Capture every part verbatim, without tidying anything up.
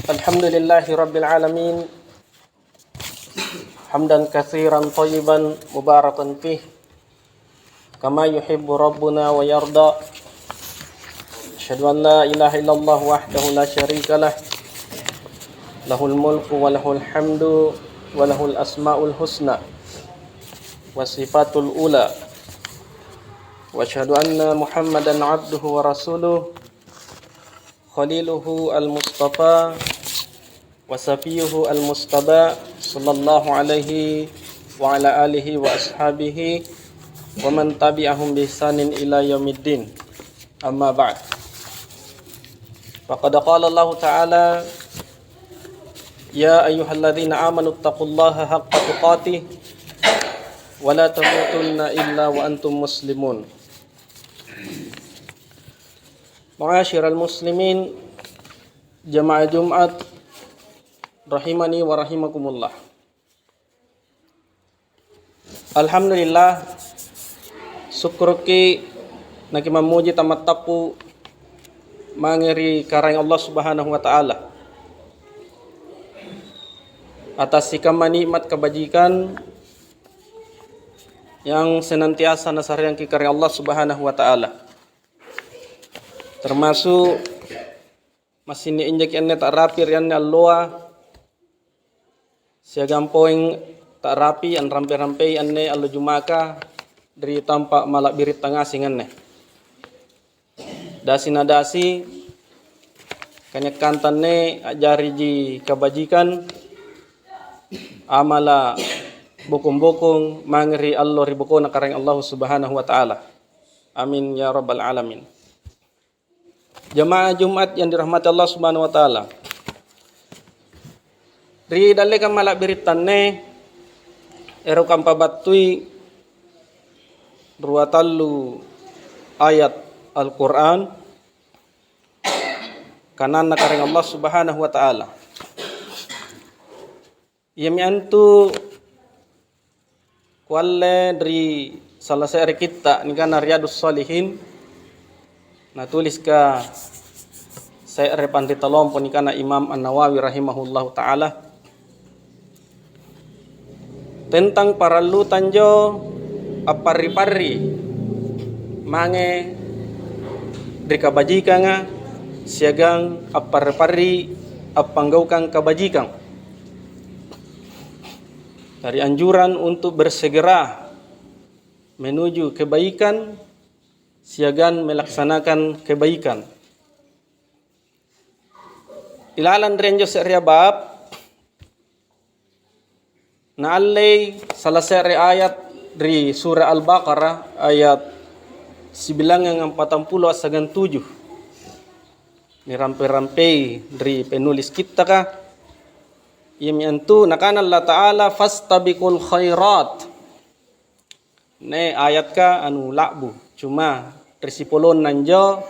الحمد لله رب العالمين، حمدا كثيرا طيبا مباركا فيه، كما يحب ربنا ويرضى. أشهد أن لا إله إلا الله وحده لا شريك له، له الملك وله الحمد وله الأسماء الحسنى والصفات العلى. وأشهد أن محمدا عبده ورسوله، خليله المصطفى وصفيه المجتبى، صلى الله عليه وعلى آله وأصحابه ومن تبعهم بإحسان إلى يوم الدين. أما بعد، فقد قال الله تعالى: يا أيها الذين آمنوا اتقوا الله حق تقاته ولا تموتن إلا وأنتم مسلمون. Ma'asyiral muslimin, jamaah Jumat rahimani wa rahimakumullah. Alhamdulillah, sukkuruki nakimammuji tammattappu mange ri Karaeng Allah Subhanahu wa Ta'ala atas sikamma nikmat kabajikan yang senantiasa nasareangki Karaeng Allah Subhanahu wa Ta'ala. Termasuk massing niinjaki anne ta'rapi ri anne alloa, siagang poeng ta'rapi anrampe-rampei anne allo Jumaka ri tampa' mala'biritta ngaseng anne. Dasi nadasi, kanyakkanta anne a'jariji kabajikan, amala' bokong-bokong mange ri allo ri bokona Karaeng Allahu Subhanahu wa Ta'ala. Amin ya rabbal alamin. Jamaah Jumat yang dirahmati Allah Subhanahu wa Ta'ala. Ri dallekang mala'biritta anne, ero' kampabattui rua tallu ayat Al-Qur'an, kananna Karaeng Allah Subhanahu wa Ta'ala. Iami antu kualle ri sala se're kitta' nikanna Riyadus Shalihin, natuliska se're panrita lompo nikanna Imam An-Nawawi rahimahullahu ta'ala, tentang paralluta anjo apparri-parri mange ri kabajikanga siagang apparri-parri appanggaukang kabajikang. Dari anjuran untuk bersegera menuju kebaikan siagang melaksanakan kebaikan. Ilalang ri anjo se'rea bab, naallei sala se're ayat ri Sura Al-Baqarah, ayat sibilangngang ampatang pulo assagang tuju. Nirampe-rampei ri penulis kittaka, iami antu nakana Allata'ala, "Fastabiqul khairat." Ne ayatka anu la'bu, cuma ri sipolonna anjo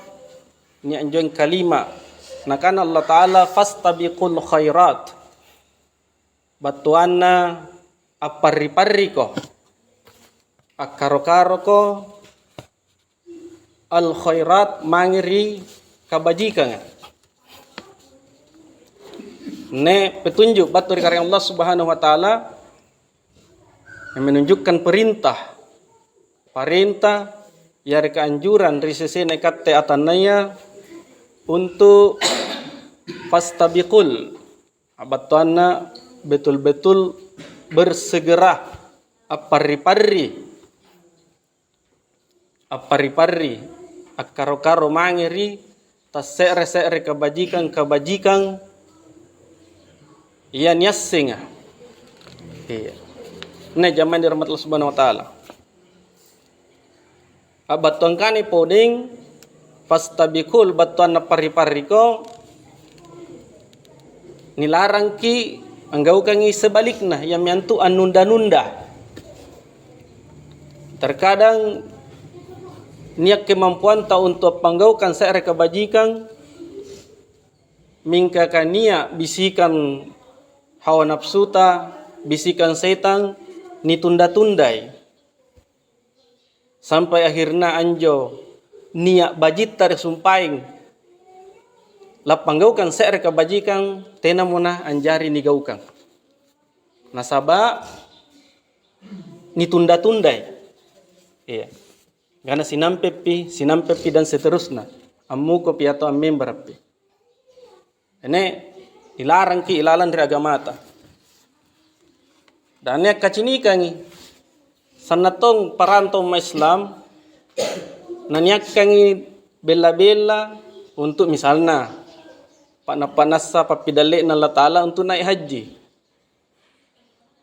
nia' anjoeng kalima. Nakana Allata'ala, "Fastabiqul khairat." Battuanna apparri-parriko, akkaro-karoko al khairat mange ri kabajikanga. Ne petunju' battu ri Karaeng Allah Subhanahu wa Ta'ala, yang menunjukkan perintah, parenta yareka anjurang ri sesena ikatte atannaya untuk fastabiqul, battuanna betul-betul bersegera, apparri-parri, apparri-parri, akkaro-karo mange ri tasse're-se're kabajikang-kabajikang iya niassenga. Iya. Anne jamang dirahmati Allah Subhanahu wa Ta'ala. A'battuangkanai podeng, fastabiqul, battuanna parri-parriko, nilarangki anggaukangi sebalikna, iami antu annunda-nunda. Terkadang nia' kemampuanta untu' appanggaukang se're kabajikang, mingka kania' bisikang hawa napsuta, bisikang setang, nitunda-tundai. Sampai akhirna anjo nia' bajitta ri sumpaeng, lappanggaukang se're kabajikang tenamo naanjari nigaukang. Nasaba' nitunda-tundai. Iya. Karena sinampeppi, sinampeppi dan seterusna. Ammukopi atau ammembarappi. Ene, ilarangki ilalang ri agamata. Dan nia' kacinikangi. Sanna' tong parantau umma' Islam, naniakkangi bella-bella untuk misalna, pa'na-pa'nassa pappidalle'na Allata'ala untuk nai' hajji.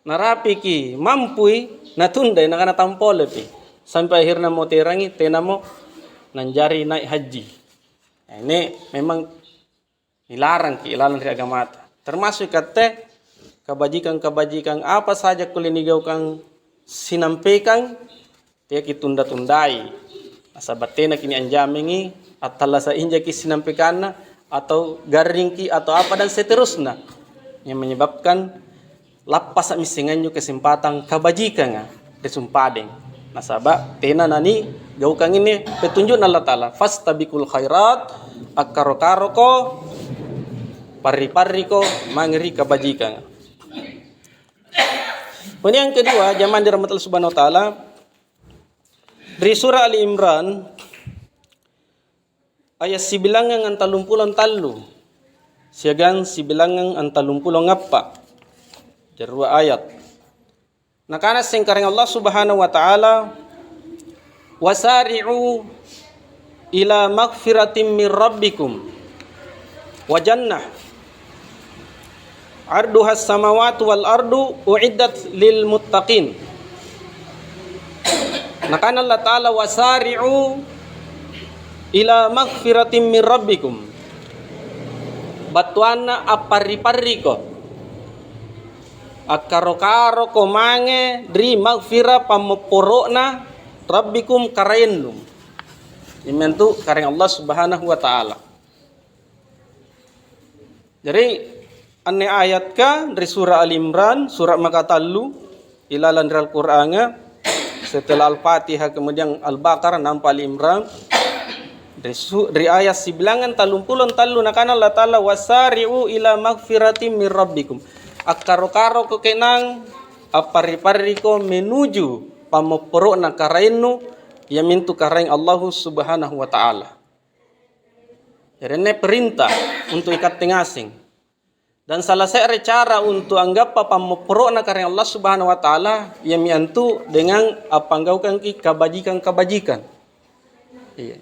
Narapiki, mampui, natundai, nakana tampolepi. Sampai akhirna moterangi, tenamo nanjari nai' hajji. Nah, ini memang nilarangki ilalang ri agamata. Termasuk ikatte, kabajikang-kabajikang apa saja kulle nigaukang sinampekang, teaki tunda-tundai. Nasaba' tenaki nianjamingi, attallasa' injaki sinampekanna, atau garringki, atau apa dan seterusna. Yang menyebabkan lappasa'mi singanjo kesempatang kabajikanga ri sumpadeng. Nasaba' tena nanigaukang anne petunju'na Allata'ala. "Fastabiqul khairat", akkaro-karoko, parri-parriko mange ri kabajikanga. Kemudian yang kedua, jamaah dirahmati Allah Subhanahu wa Ta'ala, ri surah Ali Imran, aya' sibilangngang tallumpulo tallu siagang sibilangngang tallumpulo appa'. Jarua ayat. Nakana sengkareng Allah Subhanahu wa Ta'ala, "Wasari'u ila magfiratim min rabbikum wa jannah." "Arduhas samawati wal ardu uiddat lil muttaqin." Nakana Allata'ala, "Wasari'u ila magfiratim min rabbikum." Battuanna, apparri-parriko, akkaro-karoko mange ri magfira pammopporo'na Rabbikum, Karaennu. Iamintu Karaeng Allah Subhanahu wa Ta'ala. Jari, anne ayatka ri Sura Ali Imran, sura makatallu ilalang ri Al-Qur'anga, setelah Al-Fatihah, kemudian Al-Baqarah, nampa Ali Imran. Ri su-, ri ayat sibilangngang tallumpulo tallu nakana Allata'ala, "Wasari'u ila magfiratim min rabbikum." Akkaro-karoko ke'nang, apparri-parriko menuju pammopporo'na Karaennu, iamintu Karaeng Allahu Subhanahu wa Ta'ala. Jari anne perintah untu' ikatte ngaseng. Dan sala se're cara untu' anggappa pammopporo'na Karaeng Allah Subhanahu wa Ta'ala, iami antu' dengan appanggaukangki kabajikang-kabajikang. Iya.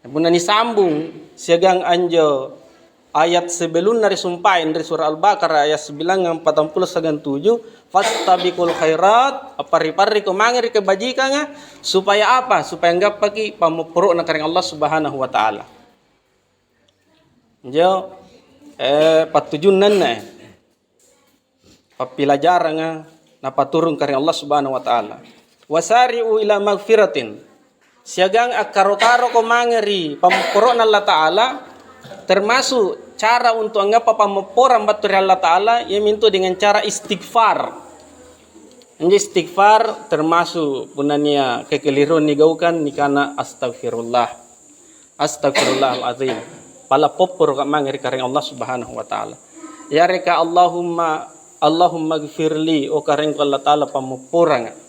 Punna nisambung siagang anjo ayat sebelumna ri sumpaeng ri Surah Al-Baqarah ayat sibilangngang patampulo siagang tuju, "Fastabiqul khairat", apparri-parriko mange ri kabajikanga, supaya apa? Supaya anggappaki pammopporo'na Karaeng Allah Subhanahu wa Ta'ala. Injo, eh, pattujunna anne, pappilajaranga napaturung Karaeng Allah Subhanahu wa Ta'ala. "Wasari'u ila magfiratin." Siagang akkaro-karoko mange ri pammopporo'na Allata'ala, termasu' cara untu' anggappa pammopporang battu ri Allata'ala, iamintu dengan cara istighfar. Injo istighfar termasu' punna nia' kekeliruang nigaukang, nikana, "Astagfirullah. Astagfirullahalazim." Pala' popporoka mange ri Karaeng Allah Subhanahu wa Ta'ala. Yareka, "Allahumma, Allahumma gfirli," "O Karaengku Allata'ala, pammopporanga'."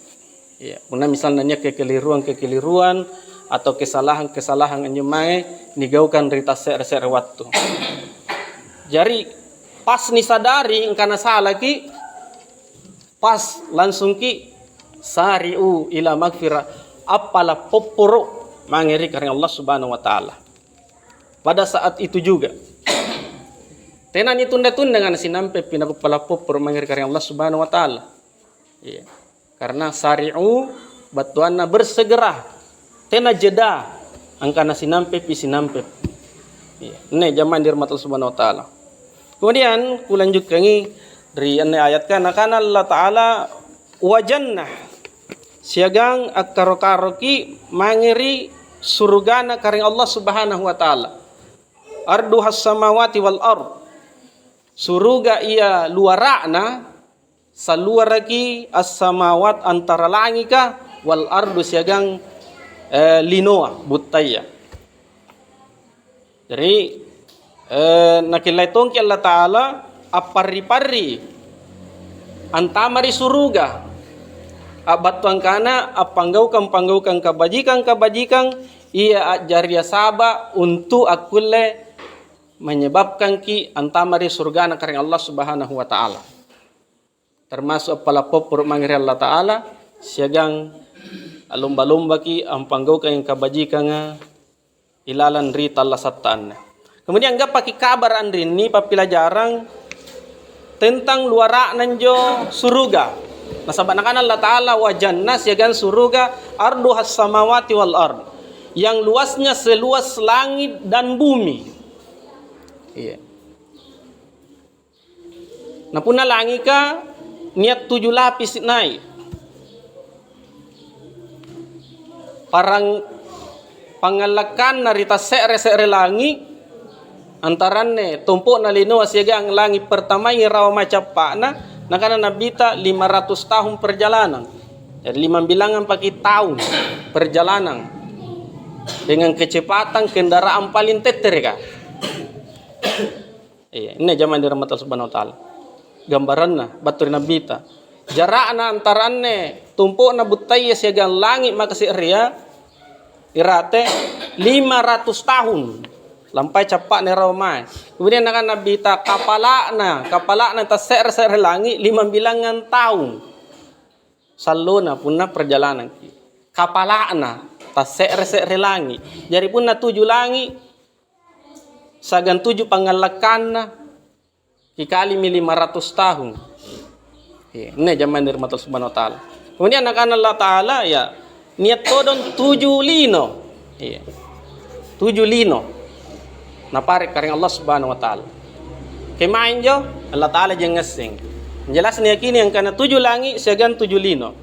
Iya, punna misalna nia' kekeliruang-kekeliruang atau kesalahan-kesalahan anjo mange nigaukang ri tasse're-se're wattu. Jari, pas nisadari angkana salaki, pas langsungki sari'u ila magfirah, appala' popporo' mange ri Karaeng Allah Subhanahu wa Ta'ala. Pada saat itu juga, tena nitunda-tunda, angkana sinampepi napappala' popporo' mange ri Karaeng Allah Subhanahu wa Ta'ala. Iya. Karena sari'u battuanna bersegera. Tena jeda, angkana sinampepi, sinampepi. Iya. Anne jamaah dirahmati Allah Subhanahu wa Ta'ala. Kemudian kulanjutkangi ri anne ayatka, nakana Allata'ala, "Wa jannah," siagang akkaro-karoki mange ri surugana Karaeng Allah Subhanahu wa Ta'ala. "Arduhas samawati wal ard." Suruga ia luara'na salluaraki as-samawat, antara langika, wal ardu, siagang, eh, linoa, buttaya. Jari, Eh, Nakellai tongki Allata'ala apparri-parri antama ri suruga. A'battu angkana appanggaukan-panggaukan kabajikang-kabajikang ia a'jaria saba' untu' akkulle menyebabkanki antama ri surugana Karaeng Allah Subhanahu wa Ta'ala. Termasu appala' popporo' mange ri Allata'ala, siagang a'lomba-lombaki ampanggaukangi kabajikanga ilalang ri tallasatta anne. Kemudian, gappaki kabara' anrinni pappilajarang tentang luara'na anjo suruga. Nasaba' Nakana Allata'ala, "Wa janna," siagang suruga, "arduhas samawati wal ard," yang luasnya seluas langit dan bumi. Iya. Na punna langika, nia' tuju lapisi nai'. Parang pangallakkanna ri tasse're-se're langi', antaranne tompo'na linoa siagang langi' pertamaya rawa mae cappa'na, nakana Nabita, lima ratus tahun perjalanan. Jadi, limambilangang paki taung perjalanan dengan kecepatan kendaraan paling tettereka. Iya, inne jamang dirahmati Allah Subhanahu wa Ta'ala. Gambaranna battu ri Nabita. Jara'na antara anne tompo'na buttaya siagang langi' makase'rea, irate lima ratus tahun. Lampai cappa'na rawa mae. Kemudian nakana Nabita, kapala'na, kapala'na tasse're-se're langi' limambilangang taung. Sallona punna perjalanangki. Kapala'na tasse're-se're langi'. Jari punna tuju langi', siagang tuju pangallakkanna, kikalimi lima ratus tahun. Iya, inne jamang dirahmati Allah Subhanahu wa Ta'ala. Kemudian nakana Allah Ta'ala, ya, nia' todong tuju lino. Iya. Tuju lino. Napare' Karaeng Allah Subhanahu wa Ta'ala. Kemae injo? Allah Ta'ala jangasseng. Jelas niyakini angkana tuju langi' siagang tuju lino.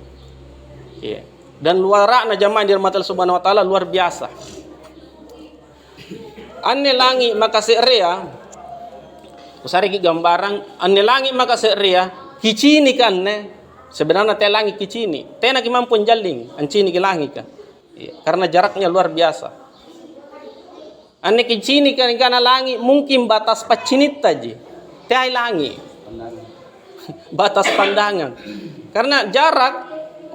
Iya. Dan luara'na jamang dirahmati Allah Subhanahu wa Ta'ala luar biasa. Anne langi' makase'rea, kusareki' gambarang, anne langi' makase'rea, kicini' anne, sebenarnya tea langi' kicini', tena kimampu anjalling, anciniki langika. Iya, karena jaraknya luar biasa. Anne kicini' kan, kana langi' mungkin batas paccinittaji, teai langi'. Batas pandangan. Karena jarak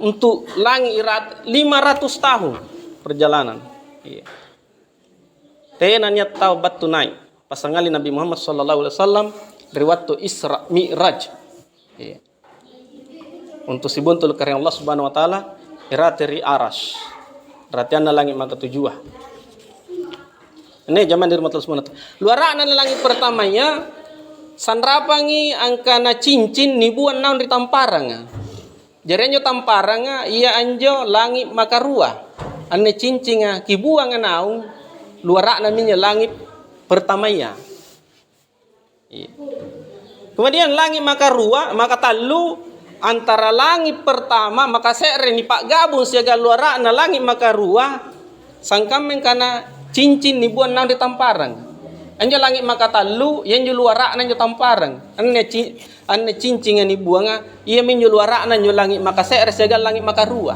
untuk langi' irat lima ratus tahun perjalanan. Iya. Tena nia' tau battu nai'. Passangali Nabi Muhammad sallallahu alaihi wasallam ri wattu Isra Mi'raj. Iya. Untu' sibuntulu' Karaeng Allah Subhanahu wa Ta'ala, irate ri Arasy. Ratianna langi' makatujua. Anne jamang dirahmati Allah Subhanahu wa Ta'ala. Luara'na langi' pertamaya, sanrapangi angkana cincin nibuang naung ri tamparanga. Jari anjo tamparanga, ia anjo langi' makarua. Anne cincinga kibuanga naung, luara'na minjo langi' pertamaya. Iya. Kemudian langi' makarua, makatallu, antara langi' pertama, makase're nipa'gabung siagang luara'na langi' makarua, sangkamma angkana cincin nibuang naung ri tamparang. Anjo langi' makatallu, ianjo luara'na anjo tamparang. Anne ci-, anne cincinga nibuanga, iaminjo luara'na anjo langi' makase're siagang langi' makarua.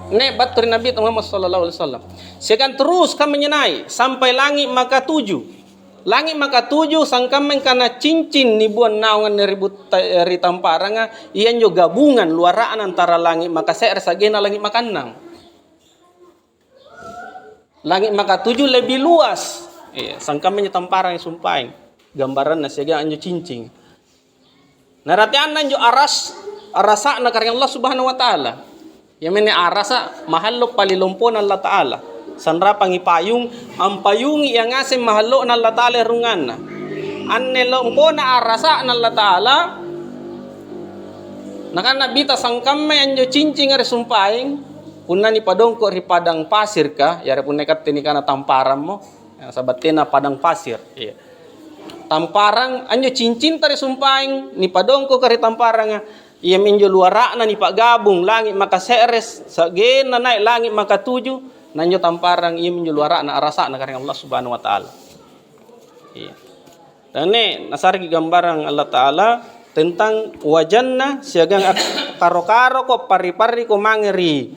Anne battu ri Nabi Muhammad sallallahu alaihi wasallam. Siagang terus kammanya nai', sampai langi' makatuju. Langi' makatuju sangkamma angkana cincin nibuang naung anne ri butta-, ri tamparanga, ianjo gabungan luara'na antara langi' makase're sa'genna langi' makannang. Langi' makatuju lebih luas. Iya, sangkamma anjo tamparang sumpaeng. Gambaranna siagang anjo cincing. Narateanna anjo aras-, arasa'na Karaeng Allah Subhanahu wa Ta'ala. Iaminne arasa' mahallo' palilompona Allata'ala. Sanrapangi payung, ampayungi ia ngaseng mahallo'na Allata'ala arunganna. Anne lompona arasa'na Allata'ala, nakana Nabita sangkammai anjo cincinga ri sumpaeng, punna nipadongko' ri padang pasirka, yare punna ikatte nikana tamparammo, ya, sabatena padang pasir. Iya. Tamparang, anjo cincinta ri sumpaeng, nipadongkoka ri tamparanga, iaminjo luara'na nipa'gabung, langi' makase're, sa'genna nai' langi' makatuju, na anjo tamparang iaminjo luara'na arasa'na Karaeng Allah Subhanahu wa Ta'ala. Iya. Tene nasareki gambarang Allah Ta'ala tentang wajanna siagang ak-, karo-karoko, parri-parriko mange ri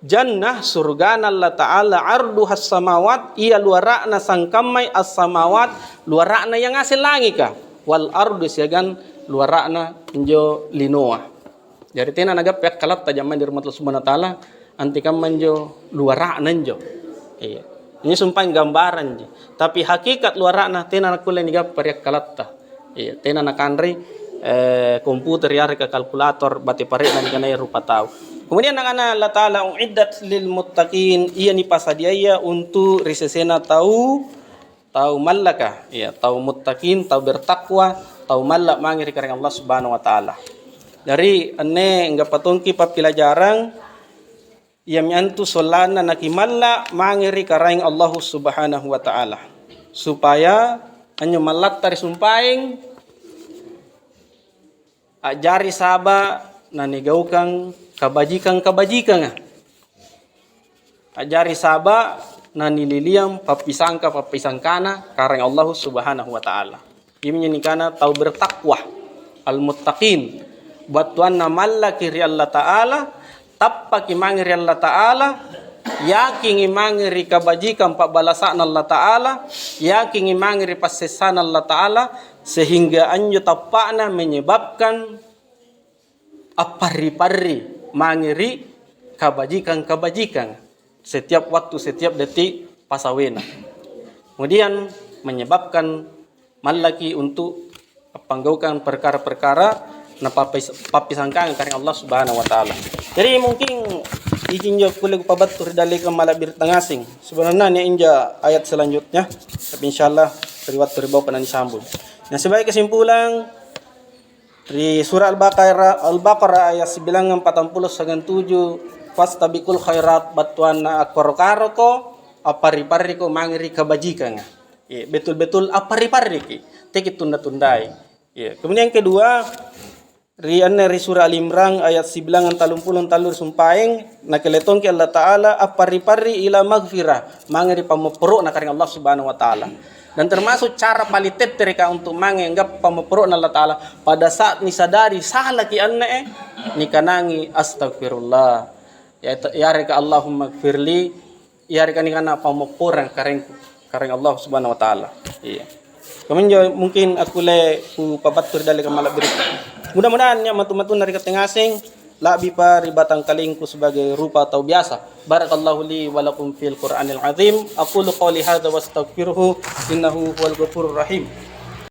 Jannah, surgana Allata'ala, arduhas samawat, ia luara'na sangkammai as-samawat, luara'na ia ngaseng langika, wal ardu, siagang luara'na injo linoa. Jari tena nagappai akkalatta jammai di rahmat Allah Subhanahu wa Ta'ala, antekamma injo luara'na injo. Iya. Ini sumpaeng gambaranji. Tapi hakikat luara'na tena nakkulle nigappa ri akkalatta. Iya, tena nakanrei, eh, komputer yareka kalkulator bate pare'na nikanaya rupa tau. Kemudian nakana Allah Ta'ala, "Uiddat lil muttaqin," ia nipasadiaya untu' ri sesena tau, tau mallaka, iya, tau muttaqin, tau bertakwa, tau malla mange ri Karaeng Allah Subhanahu wa Ta'ala. Jari, anne anggappa tongki pappilajarang, iami antu sollanna nakimalla mange ri Karaeng Allahu Subhanahu wa Ta'ala, supaya anjo mallatta ri sumpaeng a'jari saba' nanigaukang kabajikang-kabajikanga, a'jari saba' nanililiang pappisangka-pappisangkana Karaeng Allahu Subhanahu wa Ta'ala. Iaminjo nikana tau bertakwa, al-muttaqin. Battuanna mallaki ri Allata'ala, tappaki mange ri Allata'ala, yakingi mange ri kabajikang pa'balasa'na Allata'ala, yakingi mange ri passessana Allata'ala, sehingga anjo tappa'na menyebabkan apparri-parri mange ri kabajikang-kabajikang setiap waktu, setiap detik pasawena. Kemudian menyebabkan mallaki untuk appanggaukang perkara-perkara napappis-, pappisangkang Karaeng Allah Subhanahu wa Ta'ala. Jadi mungkin izinjo kulle kupabattu ri dallekang mala'birita ngaseng. Sebenarnya nia' injo ayat selanjutnya, tapi insyaallah ri wattu ri bawaka nanisambung. Nah, sebagai kesimpulan, ri Surah Al-Baqarah, Al-Baqarah ayat sibilangngang patampulo siagang tuju, "Fastabiqul khairat," battuanna akkoro-karoko, apparri-parriko mange ri kabajikanga. Iya, betul-betul apparri-parriki, teki tunda-tundai. Iya. Kemudian yang kedua, ri anne ri Surah Al Imran ayat sibilangngang tallumpulo tallu ri sumpaeng, nakelle tongki Allah Ta'ala apparri-parri ila maghfirah, mange ri pammapporo'na Karaeng Allah Subhanahu wa Ta'ala. Dan termasuk cara paling tettereka untuk mange anggappa pammapporo'na Allah Ta'ala, pada saat nisadari salaki anne, nikanangi, "Astagfirullah." Ya, yareka, "Allahumma gfirli," yareka nikana pammopporang Karaengku, Karaeng Allah Subhanahu wa Ta'ala. Iya. Kaminjo mungkin akkulle kupabattu ri dallekang mala'birita. Mudah-mudahan nia' matu-matunna ri katte ngaseng, la'bipa ri batangkalengku sebagai rupa tau biasa. Barakallahu li wa lakum fil Qur'anil Azim. Aqulu qauli hadza wastaghfiruhu innahu huwal ghafurur rahim.